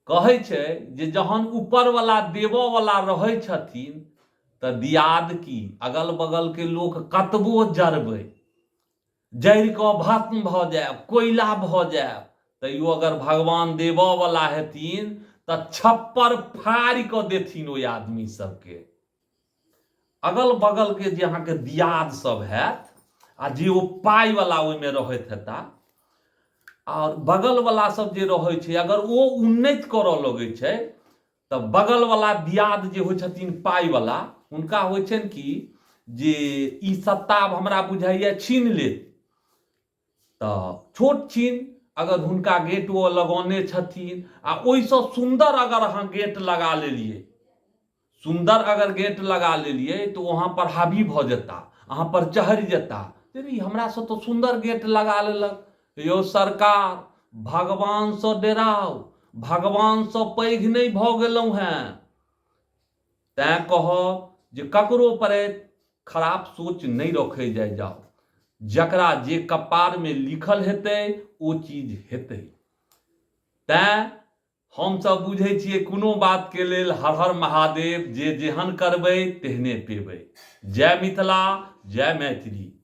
कहै छै जे जहन ऊपरवला देबऽवला रहै छथिन तऽ दियाद की अगल बगलके लोक कतबो जरबै जरि कऽ भस्म भऽ जायब कोयला भऽ जायब तैयो अगर भगवान देबऽवला हेथिन तऽ छप्पर फाड़ि कऽ देथिन ओहि आदमी सबके अगल बगलके जे अहाँके दियाद सब हैत आ जे ओ पाइवला ओहिमे रहैत हेता आओर बगलवला सब जे रहै छै अगर ओ उन्नति करऽ लगै छै तऽ बगलवला दियाद जे होइ छथिन पाइवला हुनका होइ छनि कि जे ई सत्ता आब हमरा बुझाइए छीन लेत तऽ छोट छीन अगर हुनका गेट ओ लगौने छथिन आ ओहिसँ सुन्दर अगर अहाँ गेट लगा लेलियै सुन्दर अगर गेट लगा लेलियै तऽ ओ अहाँ पर हावी भऽ जेता अहाँ पर चढ़ि जेता ई हमरासँ तऽ सुन्दर गेट लगा लेलक यौ सरकार भगवानसँ डेराउ भगवानसँ पैघ नहि भऽ गेलहुँ हेँ तैँ कहब जे ककरो पर खराब सोच नहि रखै जाइ जाउ जकरा जे कपारमे लिखल हेतै ओ चीज हेतै तैँ हमसभ बुझै छियै कोनो बातके लेल हर हर महादेव जे जेहन करबै तेहने पेबै जय मिथिला जय मैथिली।